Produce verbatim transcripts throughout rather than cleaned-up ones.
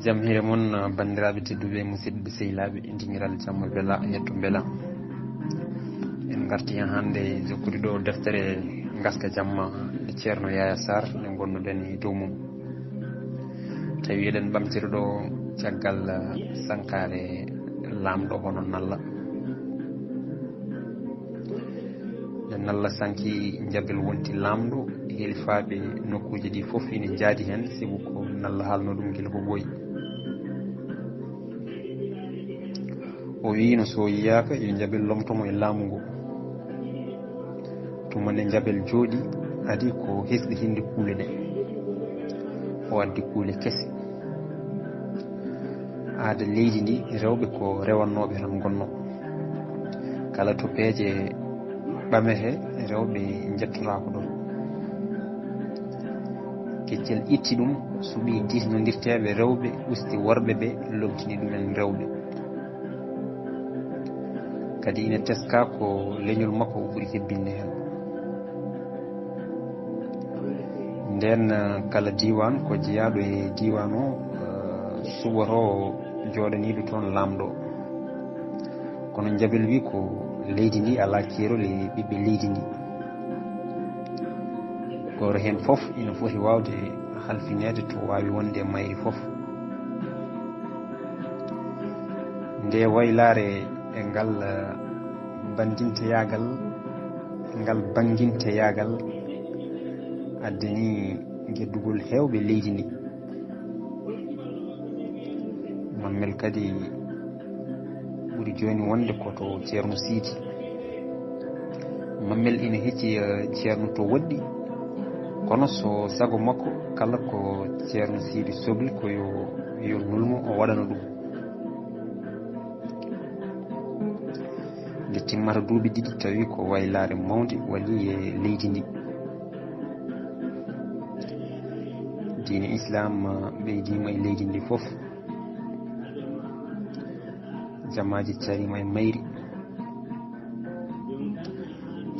Jam hiire mon, banndiraaɓe tedduɓe, musidɓe sehilaaɓe, dingiral jamma bela, yetto bela. En ngarti heen hannde jokkude ɗo deftere Ngaska Jamma e Ceerno Yaya Sarr, nde ngonnuɗen e dow mum. Tawi eɗen ɓamtiri ɗo caggal, eh, sankaare laamɗo hono Nalla. Nde Nalla sanki, Njabel wonti laamɗo, hilifaaɓe nokkuuji ɗi fof ina njaadi heen, sibu ko Nalla haalno ɗum gila ko ɓooyi. O wiino so yiyaaka, yo Njabel lomto mo e laamu ngu. Tuma nde Njabel jooɗi, adi ko hesɗi hinde kuule ɗe. O addi kuule kese. Aada leydi ndi, rewɓe ko rewannooɓe tan ngonno. Kala to peeje ɓamete, rewɓe njettotaako ɗon. Keccel itti ɗum, suɓi diisnondirteeɓe rewɓe, usti worɓe ɓe, lomtini ɗumen rewɓe. Kadi ina teska ko leñol makko o ɓuri hebbinde heen. Nden, eh, kala diiwaan ko jeyaaɗo e diiwaan o, eh, suɓotoo jooɗaniiɗo toon laamɗo. Kono Njabel wi ko leydi ndi alaa keerol e ɓiɓɓe leydi ndi. Gooto heen fof ina foti waawde halfineede to waawi wonde e mayri fof. Nde waylaare e ngal, eh, banndinteyaagal, ngal bannginteyaagal addani geddugol heewɓe leydi ndi. Mammel kadi ɓuri jooni wonde ko to Ceerno Siidi. Mammel ina hecci, eh, Ceerno to woɗɗi, kono so sago makko, kala ko Ceerno Siidi sokli ko yo, yo nulmo o waɗana ɗum. Nde timmata duuɓi ɗiɗi, tawi ko waylaare mawnde waɗi e leydi ndi. Diine Islaam, eh, ɓeydiima e leydi ndi fof. Jamaaji cariima e mayri.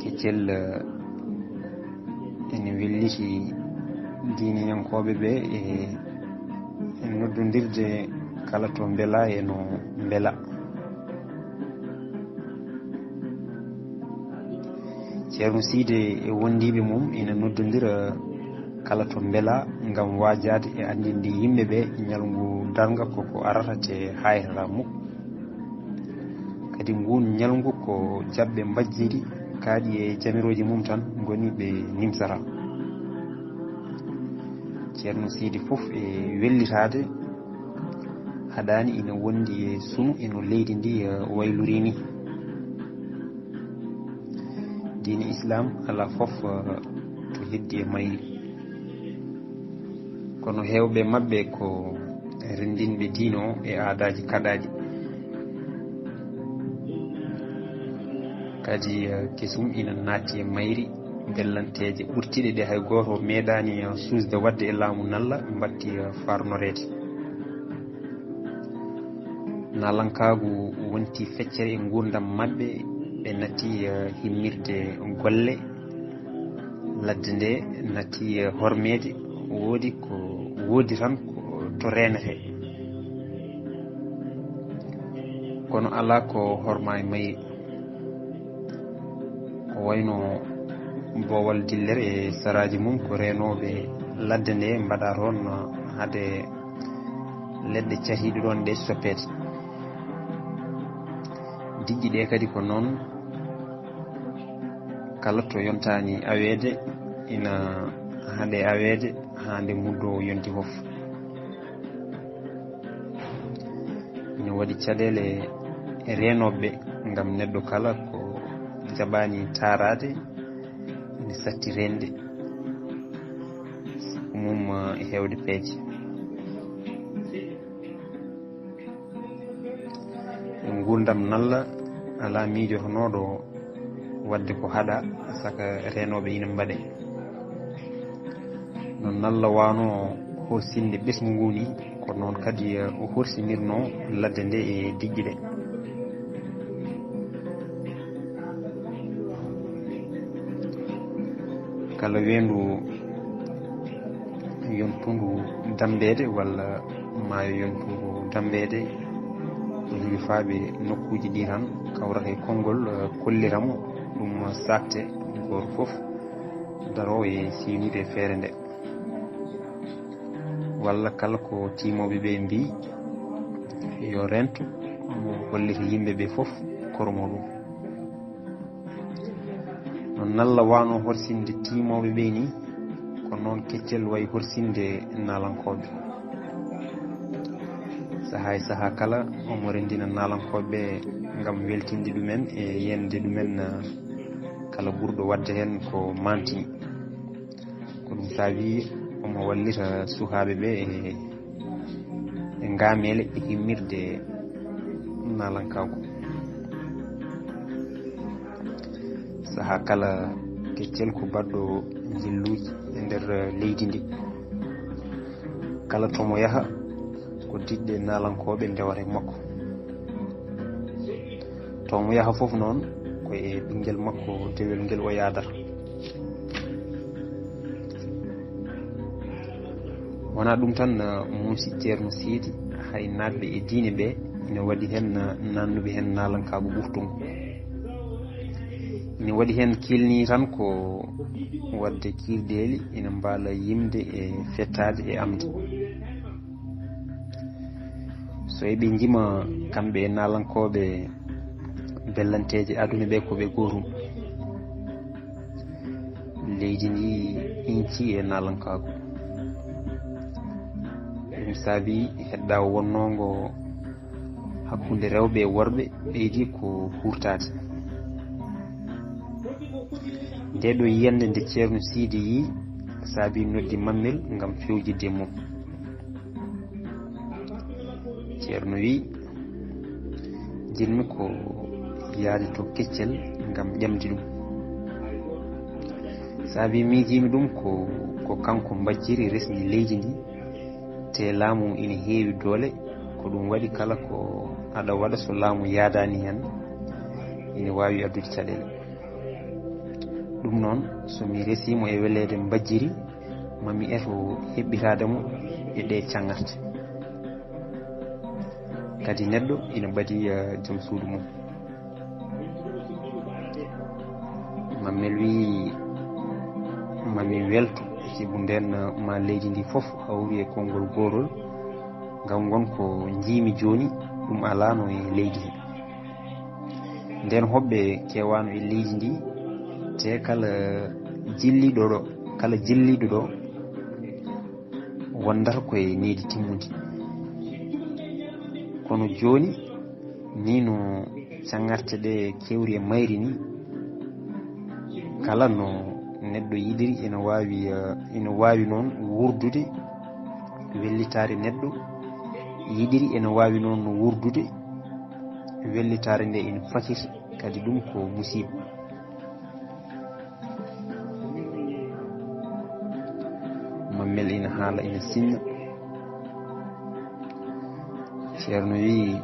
Keccel, eh, ene welliti diineyankooɓe ɓe e, e noddondirde kala to mbela e no mbela. Ceerno Siide e wondiiɓe mum ina noddondira kala to mbela ngam waajaade e anndinde yimɓe ɓe ñalngu darnga koko arata te haaytata muk. Kadi nguun ñalngu ko jaɓɓe mbajjiɗi kaaɗi e jamirooji mum tan ngoni ɓe nimsata. Ceerno Siidi fof e wellitaade haɗaani ina wondi e sunu e no leydi ndi, eh, waylori ni. Diine Islaam alaa fof, eh, to heddi e mayri. Kono heewɓe maɓɓe ko renndinɓe diine o e aadaaji kaɗaaɗi. Kadi, eh, kesum ina naatti e mayri, bellanteeje ɓurtiiɗe ɗe hay gooto meeɗaani, eh, suusde waɗde e laamu Nalla mbatti, eh, faarnoreede. Naalankaagu wonti feccere e nguurndam maɓɓe, ɓe natti, eh, himmirde golle. Ladde nde natti, eh, hormeede, woodi ko woodi tan ko to reenetee. Kono alaa ko horma e mayri. Ko wayno boowal dillere e saraaji mum ko reenooɓe ladde nde mbaɗa toon hade leɗɗe catiiɗe ɗoon ɗe soppeede. Diƴƴe ɗe kadi ko noon, kala to yontaani aweede ina haɗe aweede haa nde muddo yonti fof. Ina waɗi caɗeele e reenooɓe ngam neɗɗo kala ko jaɓaani taaraade ina satti reende. Sabu mum, eh, heewde peeje. E nguurndam Nalla alaa miijotonooɗo waɗde ko haɗa, saka reenooɓe ina mbaɗe. No Nalla waano horsinde ɓesngu ngu ni, ko noon kadi, eh, o horsinirno ladde nde e diƴƴe ɗe. Kala weendu Yontundu dambeede walla maayo yontundu dambeede, hilifaaɓe nokkuuji ɗi tan kawrata e konngol, eh, kollira mo ɗum saakte gooto fof daroo e siwniiɓe feere nde. Walla kala ko tiimooɓe ɓe mbii yo rento, mo hollita yimɓe ɓe fof koro muɗum. No nalla wano horsinde tiimooɓe ɓe ni, ko noon keccel wayi horsinde naalankooɓe. Sahaa e sahaa kala, omo renndina naalankooɓe ngam weltinde ɗumen e yiyande ɗumen, eh, kala ɓurɗo waɗde heen ko maantini. Ko ɗum saabi omo wallita sukaaɓe ɓe e, e ngaameele e himmirde naalankaagu. Sahaa kala keccel ko baɗɗo njilluuji e nder leydi ndi. Kala to mo yaha, ko diɗɗe naalankooɓe ndewata e makko. To mo yaha fof noon, ko e ɓinngel makko dewel ngel o yaadata. Wonaa ɗum tan, muusi Ceerno Siidi, hay naatɓe e diine ɓe ina waɗi heen naannuɓe heen naalankaagu ɓurtungu. Ina waɗi heen kiilni tan ko waɗde kiirdeeli ina mbaala yimde e fettaade e amde. So eɓe njima kamɓe e naalankooɓe bellanteeje aduna ɓe ko ɓe gootum. Leydi ndi inci e naalankaagu. Ɗum saabi hedda wonnongo hakkunde rewɓe e worɓe ɓeydi ko hurtaade. Nde ɗo yiyannde nde Ceerno Siidi yi saabi noddi Mammel ngam fewjidde e mum. Ceerno wi, "Jinmi ko yaade to keccel ngam ƴamde ɗum. Saabi miijiimi ɗum ko, ko kanko mbajjiri resndi leydi ndi, te laamu ina heewi doole, ko ɗum waɗi kala ko aɗa waɗa so laamu yaadaani heen, ina waawi addude caɗeele. Ɗum noon, so mi resiimo e weleede mbajjiri, ma mi eto heɓɓitaade mo e ɗee caŋŋarte." Kadi neɗɗo ina ɓadi, eh, jom suudu mum. Mammel wi, "Ma mi welto, sibu ndeen ma leydi ndi fof hawri e konngol gootol, ngam won ko njiimi jooni, ɗum alaano e leydi he. Ndeen hoɓɓe kewaano e leydi ndi, te kala jilliiɗo ɗo, kala jilliiɗo ɗo, wondata ko e nehdi timmundi. Kono jooni, ni no caŋŋarte ɗe kewri e mayri ni, kala no neɗɗo yiɗiri ina waawi, eh, ina waawi noon wurdude wellitaare neɗɗo yiɗiri, ina waawi noon no wurdude wellitaare nde ina fakiri, kadi ɗum ko musiiba." Mammel ina haala, ina sinna. Ceerno wi,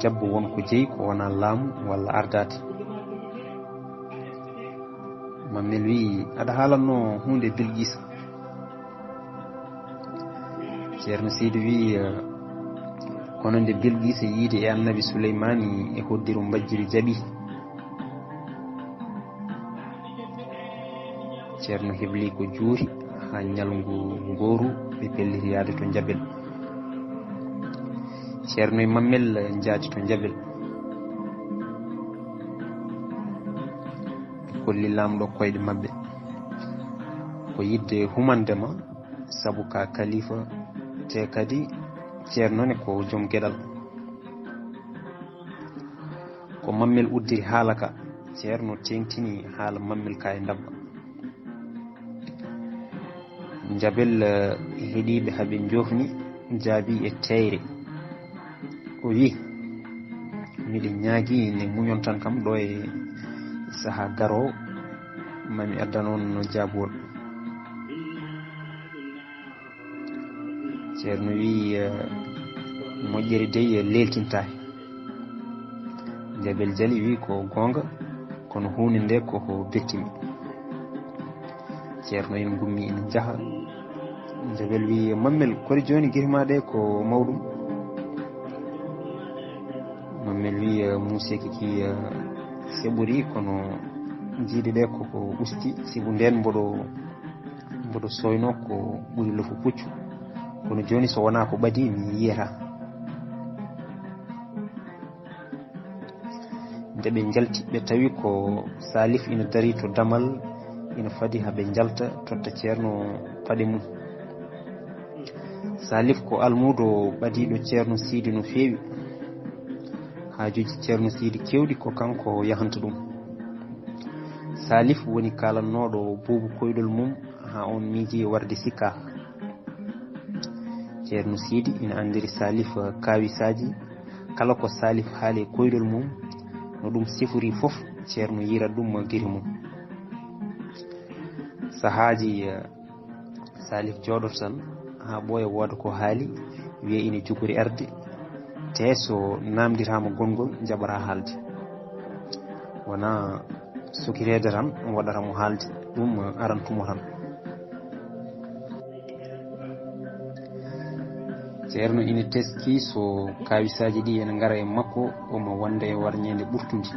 "Debbo won ko jeyi ko wona laamu walla ardaade." Mammel wi, "Aɗa haalanno huunde Bilgisa?" Ceerno Seydi wi, "Eh, kono nde Bilgisa yiide e Annabi Suleymaani e hoddiro mbajjiri jaɓi." Ceerno hebli ko juuri haa ñalngu ngooru ɓe pelliti yaade to Njabel. Ceerno e Mammel njaati to Njabel. Ɓe kolli laamɗo koyɗe maɓɓe. Ko yiɗde humande ma, sabu ka kalifa, te kadi ceerno ne ko joom geɗal. Ko Mammel uddiri haala ka, ceerno teeŋtini haala Mammel ka e ndabba. Njabel, eh, heɗiiɓe haɓe njoofni, jaabi e teeyre. O wi, "Miɗen ñaagi nde muñon tan kam ɗo e sahaa garoowo, ma mi addan on jaabuwol." Ceerno wi, eh, "Moƴƴere dey leeltintaake." Njabel jali wi, "Ko goonga, kono huunde nde ko ko bettimi." Ceerno en ngummi ina njaha. Jabel wi, "Mammel, kori jooni giri ma ɗe ko mawɗum?" Mammel wi, "Muuseki ki, eh, seɓori, kono jiiɗe ɗe koko usti, sibu nden mboɗo, mboɗo soyno ko ɓuri lofu puccu. Kono jooni so wonaa ko ɓadii, mi yiyata." Nde ɓe njalti, ɓe tawi ko Salif ina darii to damal, ina fadi haa ɓe njalta, totta Ceerno paɗe mum. Salif ko almuudo ɓadiiɗo Ceerno Siidi no feewi. Haajuuji Ceerno Siidi keewɗi ko kanko yahanta ɗum. Salif woni kaalannooɗo buubu koyɗol mum haa oon miiji warde sikka. Ceerno Siidi ina anndiri Salif kaawisaaji. Kala ko Salif haali e koyɗol mum, no ɗum sifori fof, Ceerno yiira ɗum giri mum. Sahaaji, eh, Salif jooɗoto tan haa ɓooya wooda ko haali, wiya ina jogori arde, te so naamndiraama gonngol, jaɓataa haalde. Wonaa sokireede tan waɗata mo haalde, ɗum arantu mo tan. Ceerno ina teski so kaawisaaji ɗi ena ngara e makko, omo wonda e warñeende ɓurtundi.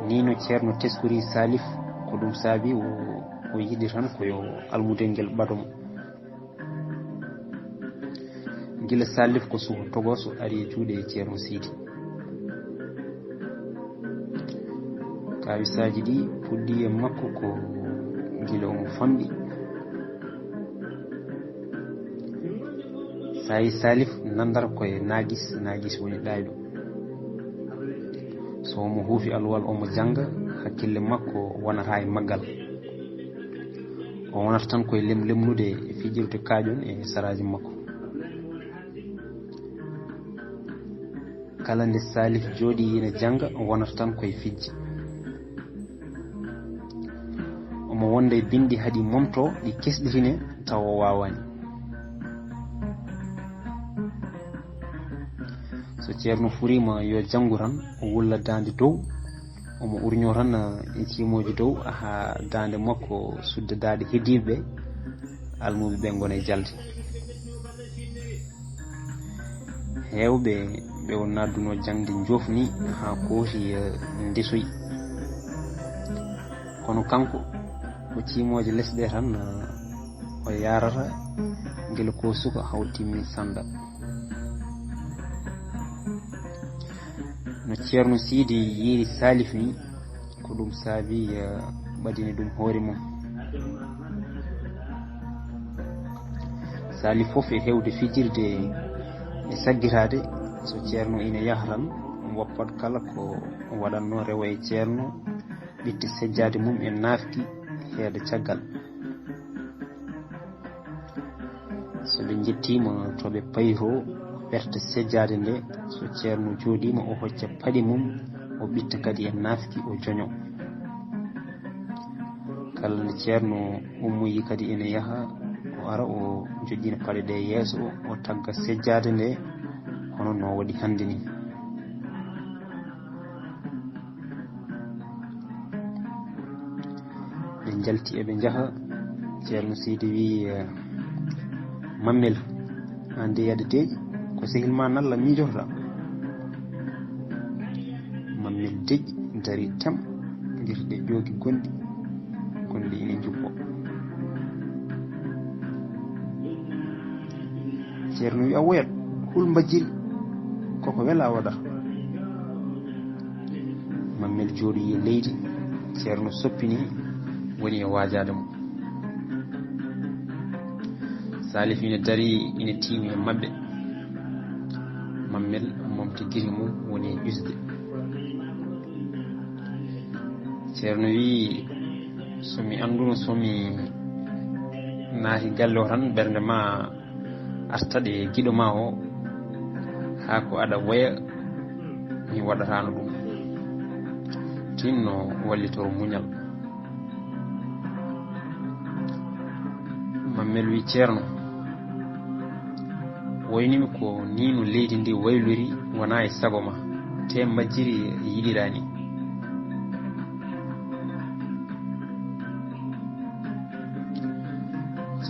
Ni no Ceerno teskori Salif, ko ɗum saabi o, o yiɗi tan ko yo almudel ngel ɓado mo. Gila Salif ko suka togooso ari e juuɗe Ceerno Siidi. Kaawisaaji ɗi puɗɗi e makko ko gila omo famɗi. Sa yi Salif nandata ko e naagis, naagis woni ɗaayɗo. So omo huufi alwal omo jannga, hakkille makko wonata e maggal. O wonata tan koye lem-, lemnude e fijirde kaaƴon e saraaji makko. Kala nde Salif jooɗi ina jannga, o wonata tan koye fijji. Omo wonda e binndi haɗi momto ɗi kesɗitine tawa o waawaani. So Ceerno furiima yo janngu tan, o wulla daande dow, omo urñoo tan e ciimooji dow haa daande makko sudda daaɗe heddiiɓe ɓe, almuuɓe ɓe ngona e jalde. Heewɓe ɓe o naddunoo jaŋde njoofni haa kooti, eh, ndesoyi. Kono kanko ko ciimooje les ɗe tan, eh, o yaarata gila ko suka haa o timmi sanda. No Ceerno Siidi yiiri Salif ni, ko ɗum saabi, eh, ɓadini ɗum hoore mum. Salif fof e heewde fijirde e saggitaade, so Ceerno ina yaha tan, woppat kala ko waɗatnoo rewa e Ceerno, ɓitta sejjaade mum e naafki heeda caggal. So ɓe njettiima to ɓe paytoo, o ɓerta sejjaade nde, so Ceerno jooɗiima, o hocca paɗe mum, o ɓitta kadi e naafki, o joño. Kala nde Ceerno ummoyi kadi ene yaha, o ara, o joƴƴina paɗe ɗe yeeso, o tagga sejjaade nde, hono no waɗi hannde ni. Ɓe njalti eɓe njaha, Ceerno Siidi wi, eh, "Mammel, aan de yaade deeƴi, ko sehil ma nalla miijotoɗaa?" Mammel deƴƴi, dari tem, gerte ƴoogi gonɗi, gonɗi ina njuppo. Ceerno wi, "A woyat, hul mbajjiri, koko wela waɗata." Mammel jooɗi e leydi, Ceerno soppini, woni e waajaade mo. Salif ina dari, ina tiimi e maɓɓe. Mammel momti giri mum, woni e ƴusde. Ceerno wi, "So mi annduno, so mi naati galle o tan, ɓernde ma artat e giɗo ma o, haa ko aɗa woya, mi waɗataano ɗum. Tinno wallitoro muñal." Mammel wi, "Ceerno, woynimi ko ni no leydi ndi waylori, wona e sago ma, te majjiri yiɗiraani."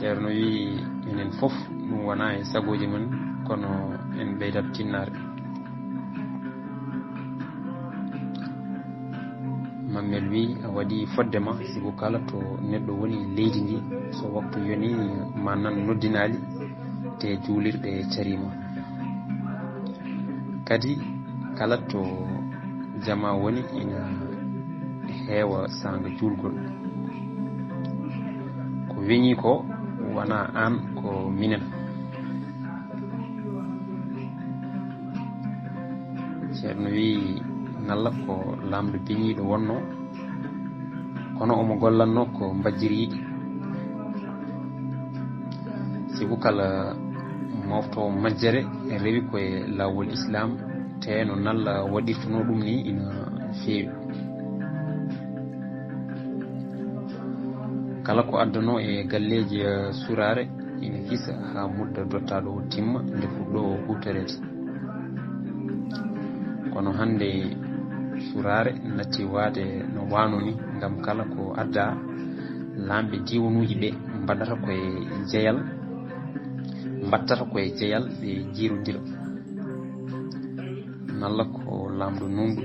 Ceerno wiyi enen fof ɗum wonaa e sagooji men, kono en ɓeydat tinnaare. Mammel wiyi a waɗi fodde ma, sibu kala to neɗɗo woni e leydi ndi, so waktu yoni ma nan noddinaali, te juulirɗe cariima. Kadi kala to jama woni ina heewa saanga juulgol. Ko weñi ko wonaa aan, ko minen. Ceerno wiyi nalla ko laamɗo beñiiɗo wonno, kono omo gollanno ko mbajjiriiɗi. Sibu kala moftoowo majjere rewi ko e laawol Islaam, te no nalla waɗirtuno ɗum ni ina feewi. Kala ko addano e galleeji, eh, suraare ina hisa haa mudda dottaaɗo o timma nde fuɗɗo o huutoreede. Kono hannde suraare natti waade no waano ni, ngam kala ko adda laamɓe diiwanuuji ɓe mbaɗata ko e jeyal, mbattata ko e jeyal ɓe jiirondira. Nalla ko laamɗo nunɗo.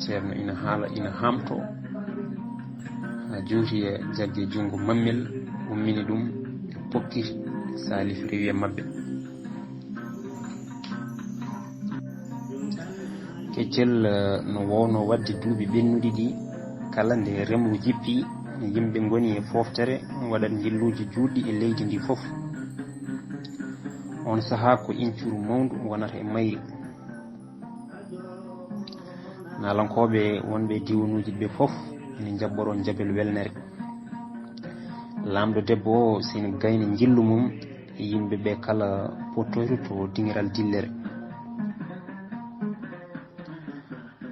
Ceerno ina haala, ina haamto. Haa juuti e jagge junngo mammel, ummini ɗum e pokkiti, Salif rewi e maɓɓe. Keccel, eh, no woowno waɗde duuɓi ɓennuɗi ɗi, kala nde remru jippi, yimɓe ngoni e fooftere, waɗat njilluuji juutɗi e leydi ndi fof. On sahaa ko incuru mawndu wonata e mayri. Naalankooɓe wonɓe e diiwanuuji ɓe fof ene njaɓɓoroo njaɓel welnere. Laamɗo debbo o sina gayna njillu mum e yimɓe ɓe kala pottoyru to diŋiral dillere.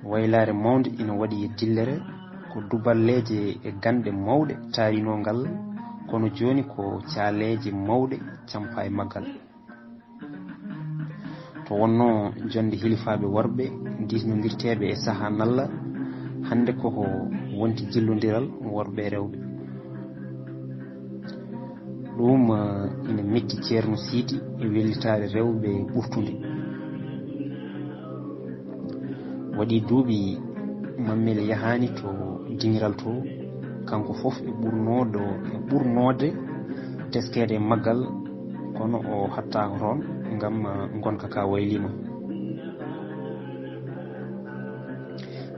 Waylaare mawnde ina waɗi e dillere, ko duballeeje e ganɗe mawɗe taarinoo ngal, kono jooni ko caaleeje mawɗe campa e maggal. To wonnoo jonde hilifaaɓe worɓe diisnondirteeɓe e sahaa nalla, hannde koko wonti jillondiral worɓe e rewɓe. Ɗum, eh, ina metti Ceerno Siidi e wellitaare rewɓe ɓurtunde. Waɗi duuɓi Mammel yahaani to diŋiral to, kanko fof e ɓurnooɗo, e ɓurnoode teskeede e maggal, kono o hattaako toon ngam, eh, ngonka ka wayliima.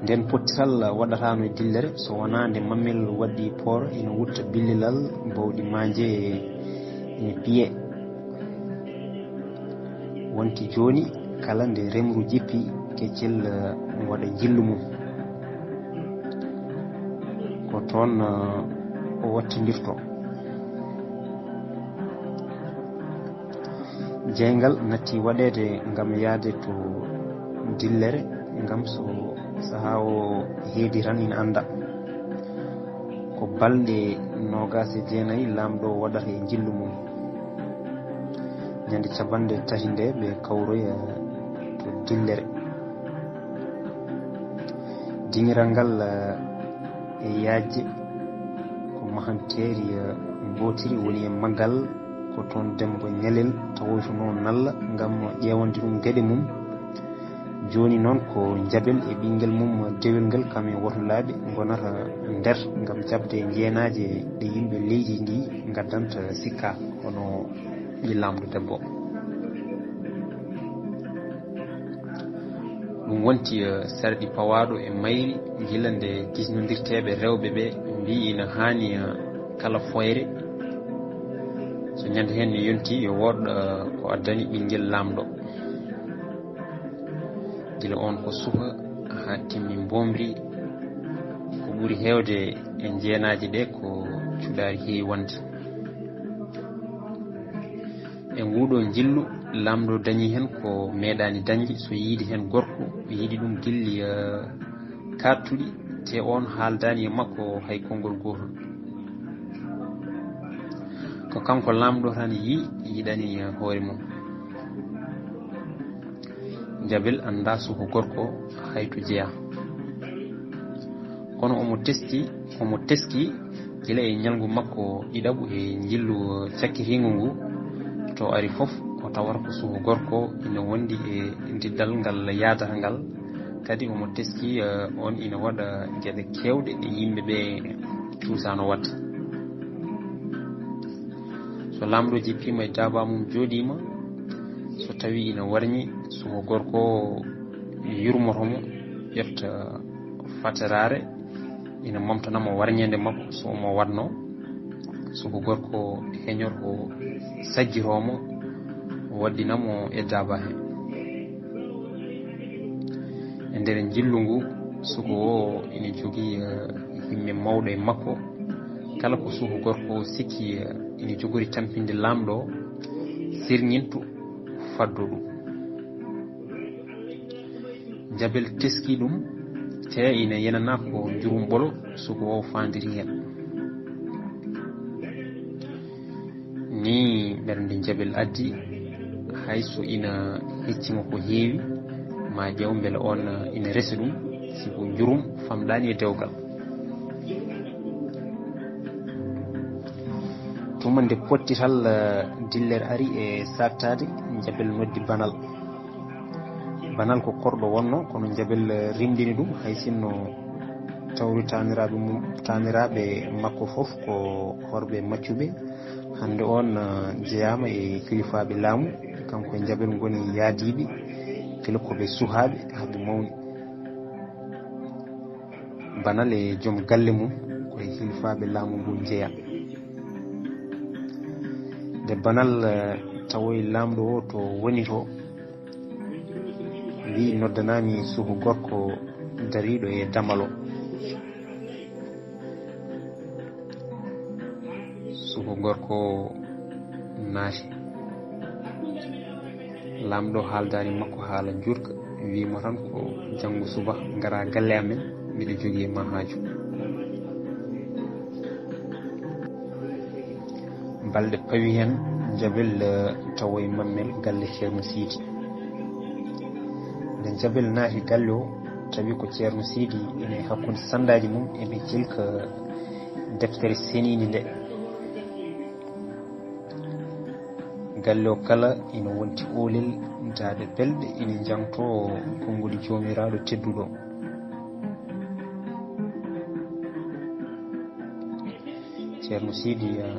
Nden pottital waɗataano e dillere, so wonaa nde Mammel waɗi poor ina wutta billilal, bawɗi maanje e, e piye. Wonti jooni, kala nde remru jippi, Keccel, eh, waɗa njillu mum. Ko toon, eh, o wattindirto. Jeyngal natti waɗeede ngam yahde to dillere, ngam so sahaa o heedi tan ina annda. Ko balɗe noogaas e jeenayi laamɗo waɗata e njillu mum. Ñande cappanɗe tati nde ɓe kawroya to dillere. Diŋiral ngal, eh, e yaajde ko mahanteeri, eh, ngootiri woni e maggal, ko toon Demmbo Ñalel tawoytunoo nalla ngam ƴeewande ɗum geɗe mum. Jooni noon ko Njaɓel e ɓinngel mum dewel ngal, kam e wotolaaɓe ngonata nder ngam jaɓde njeenaaje ɗe yimɓe leydi ndi ngaddanta sikka, hono ɓii laamɗo debbo. Ɗum wonti, eh, sarɗi pawaaɗo e mayri, gila nde kisnondirteeɓe rewɓe ɓe mbii ina haani, eh, kala foyre, so ñande heen ne yonti, yo wood, eh, ko addani ɓinngel laamɗo. Gila oon ko suka haa timmi mboomri, ko ɓuri heewde e njeenaaji ɗe ko cuɗaari heewi wonde. E nguuɗo njillu, laamɗo dañi heen ko meeɗaani dañde, so yiide heen gorko yiɗi ɗum gilli, eh, kaattuɗi, te oon haaldaani e makko hay konngol gootol. Ko kanko laamɗo tan yiyi, yiɗani hoore mum. Njaɓel anndaa suka gorko hay to jeyaa. Ko Kono omo teski, omo teski gila e ñalngu makko ɗiɗaɓu e njillu cakkitiingu ngu. To ari fof, o tawata ko suhu gorko ina wondi e diddal ngal yaadata ngal. Kadi omo teski, eh, on ina waɗa geɗe keewɗe ɗe yimɓe ɓe cuusaano waɗde. So laamɗo jippiima e daaba mum jooɗiima, so tawi ina warñi, suhu gorko yurmoto mo, ƴefta fateraare, ina momtana mo warñeende makko, so omo waɗno, suhu gorko heñoto, sajjito mo, waɗɗina mo e daaba he. E nder njillu ngu, suku o ina jogii, eh, himme mawɗo e makko. Kala ko suku gorko o sikki, eh, ina jogori tampinde laamɗo o, sirñintu faddo ɗum. Jabel teski ɗum, te ina yenana ko njurum ɓolo suku o faandiri heen. Ni ɓernde Jabel addi, hay so ina heccima ko heewi, ma ƴeew mbele on ina resi ɗum, sibu njurum famɗaani e dewgal. Tuma nde pottital, eh, diller ari e sattaade, Jabel noddi Banal. Banal ko korɗo wonno, kono Jabel, eh, rimɗini ɗum, hay sinno tawri taaniraaɓe mum, taaniraaɓe makko fof ko horɓe maccuɓe. Hannde on, eh, jeyaama e kilifaaɓe laamu, kanko e Jabel ngoni yaadiiɓe, kala ko ɓe suhaaɓe haa ɓe mawni. Banal e joom galle mum, ko e kilifaaɓe laamu ngu jeyaa. Nde Banal, eh, tawoyi laamɗo o to woni to, wi noddanami suhu gorko dariiɗo e damalo. Suhu gorko naati. Laamɗo haaldaani makko haala njuurka, wi mo tan ko janngo suba ngara galle amen, mbiɗa jogii e ma haaju. Balɗe pawi heen, Jabel, eh, tawoyi Mammel galle Ceerno Siidi. Nde Jabel naati galle o, tawi ko Ceerno Siidi ina e hakkunde sanndaaji mum, eɓe cilka deftere seniinde nde. Galle o kala ina wonti oolel, daaɗe belɗe ina njangto konngudi Joomiraaɗo tedduɗo. Ceerno Siidi, eh,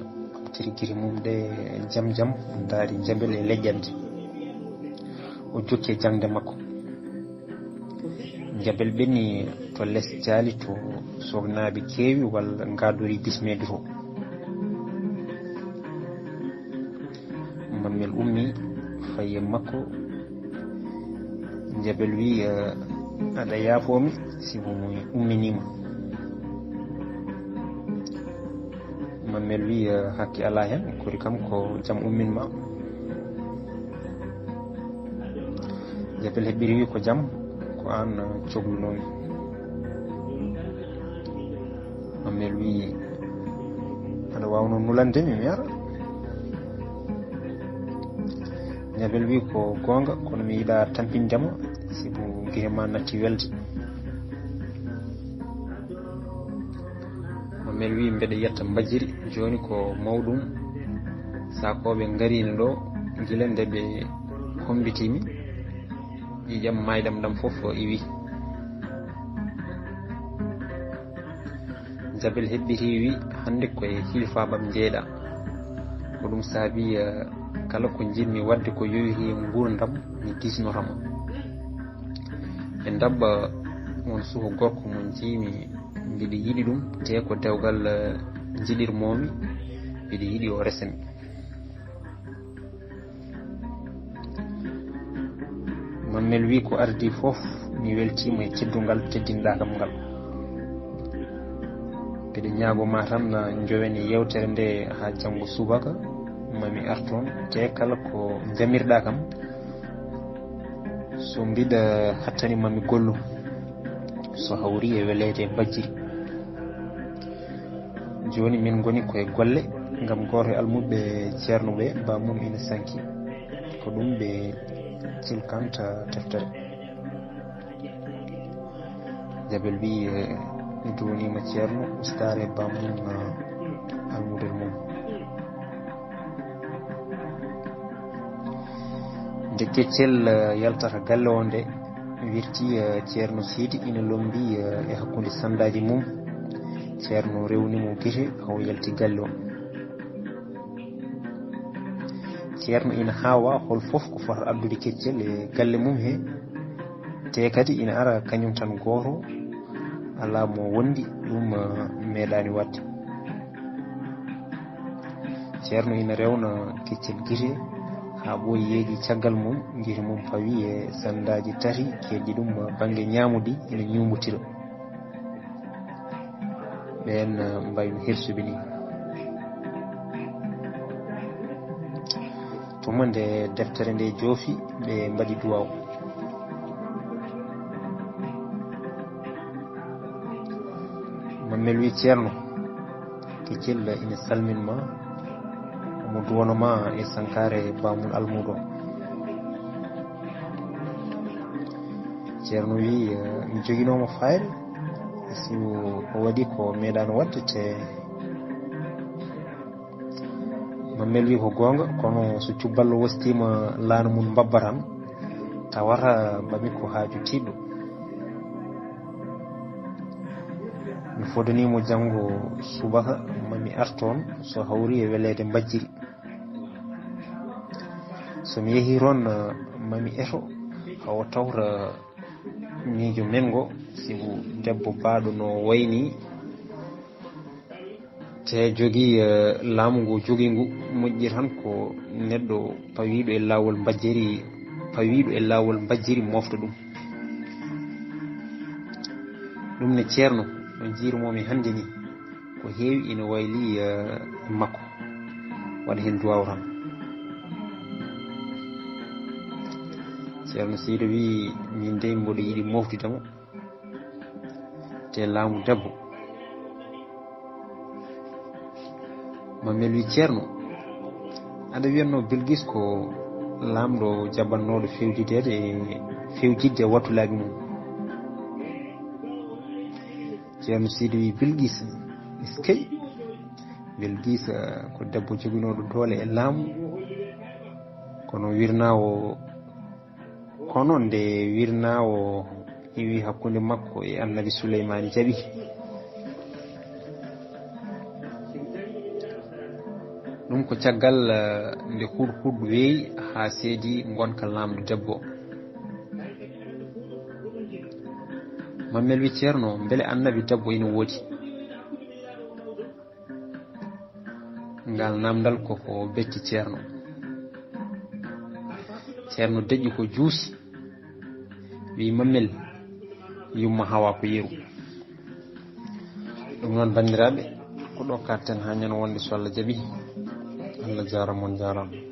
ɓamtiri gite mum ɗe jam jam, daari Jabel e leƴƴannde. O jokki e jaŋde makko. Jabel ɓenni to les jaali to sognaaɓe keewi walla ngaadori bismeede to. Mammel ummi fayi e makko. Jabel wi, eh, aɗa yaafoo mi, sibu mi umminii ma. Mammel wi, eh, hakke alaa heen, kori kam ko jam ummin ma. Jabel heɓɓiri wi ko jam, ko aan, eh, cohlunoo mi. Mammel wi, aɗa waawno nulande mi, mi ara. Jabel wi ko goonga, kono mi yiɗa tampinde ma, sibu gite ma natti welde. Mammel wi mbeɗa yetta Mbajiri, jooni ko mawɗum saakooɓe ngariino ɗo, gila nde ɓe hombiti mi, ƴiiƴam maayɗam ɗam fof iwi. Jabel heɓɓiti wi, hannde ko e hilifaaɓam njeeyɗa. Ko ɗum saabi, eh, kala ko njiɗmi waɗde ko yowitii e nguurndam, mi diisnoto ma. E ndaɓɓa won suhu gorko mo njiimi, mbiɗa yiɗi ɗum, te ko dewgal, eh, njiɗirmoomi, mbiɗa yiɗi o resa mi. Mammel wi ko ardi fof, mi weltiima e teddungal teddinɗaa kam ngal. Mbiɗa ñaago ma tan, njowen e yewtere nde haa janngo subaka, mami arton, te kala ko jamirɗaa kam, so mbiɗa hattani mami gollu, so hawri e weleede e Bajjiri. Jooni min ngoni koye golle, ngam gooto e almuɓɓe ceerno ɓe, bammum ina sanki. Ko ɗum ɓe cilkanta deftere. Jabel wi, eh, Duwaniima Ceerno ustaare bammum, eh, almudel mum. Nde Keccel, eh, yaltata galle o nde, wirti, eh, Ceerno Siidi ina lombi, eh, e hakkunde sandaaji mum. Ceerno rewni mo gite, o yalti galle o. Ceerno ina haawa hol fof ko fota addude Keccel e galle mum he, te kadi ina ara kañum tan gooto, alaa mo wondi, ɗum, eh, meeɗaani waɗde. Ceerno ina rewna Keccel gite, haa ɓooyi yeeƴi caggal mum, gite mum pawi e sandaaji tati, keedɗi ɗum, eh, bannge ñaamo ɗi ina ñuumbotira. Ɓeen, eh, mbayno hirsuɓe ni. Tuma nde deftere nde joofi, ɓe mbaɗi duwaaw. Mammel wi: "Ceerno, Keccel ina salmin ma, omo duwano ma e sankaare bamum almuudo." Ceerno wi: "Eh, mi joginoma fayre, si o waɗi ko meeɗano waɗde te." Mammel wi: "Ko goonga, kono so cubballo wostima laana mum mbabbatan, tawata mbami ko haaju tiiɗɗo. Mi fodanimo janngo subaka, mami arton so hawri e weleede mbajjiri. So mi yehi toon, mami eto, hawo tawta miijo men ngo, sibu debbo baaɗo no wayni, te jogii, eh, laamu ngu jogii ngu, moƴƴi tan ko neɗɗo pawiiɗo e laawol mbajjeri, pawiiɗo e laawol mbajjeri mofta ɗum." Ɗum ne Ceerno, no njiirumomi hannde ni, ko heewi ina wayli, eh, e makko. Waɗa heen duwaaw tan. Ceerno Seydo wi: "Min dey mboɗo yiɗi moftude mo, te laamu debbo." Mammel wi: "Ceerno, aɗa wiyatno Bilgis ko laamɗo jaɓannooɗo fewjidede e fewjidde e wattulaaɓe mum." Ceerno Sidi wi: "Bilgis, eskey. Bilgis, eh, ko debbo joginooɗo doole e laamu, kono wirnaawo, kono nde wirnaawo iwi hakkunde makko e Annabi Suleymaani jaɓi. Ɗum ko caggal, eh, nde huɗ huɗ weeyi haa seedi ngonka laamɗo debbo." Mammel wi: "Ceerno, mbele Annabi debbo ina woodi?" Ngal namdal ko ko betti Ceerno. Ceerno deƴƴi ko juusi, wi: "Mammel, yumma hawa ko yeru." Ɗum noon, banndiraaɓe, ko ɗo katten haa ñande wonde, so Allah jaɓi. Allah jaaraama, on jaaraama.